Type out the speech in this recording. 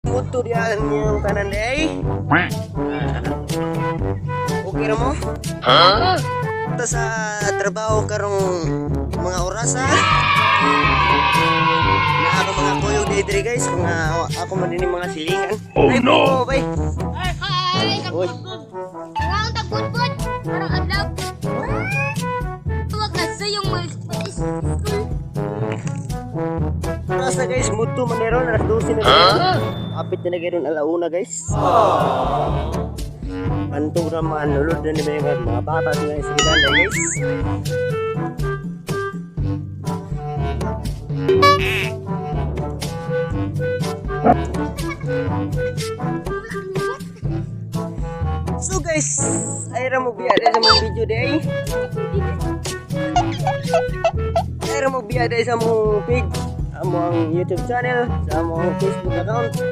Muto diyan yung tanan day. Okay ra mo? Ta sa trabaho karong mga oras ha. Na ako mga kuyog diri, guys, mga ako man din mga silingan. Oh, Ay, no. po, bay. Hi! Uy. Ang tagbudbud! Parang adlaw. Huwag na sa yung mga school. Oras na, guys, muto man ron alas 12 na guys. Apit na na alauna, guys. Pantog ra man nulod na ni mga bata sila sa guys. So guys, ay ra mo biya sa mong video day. Ay ra mo biya sa mong page, among YouTube channel, sa among Facebook account.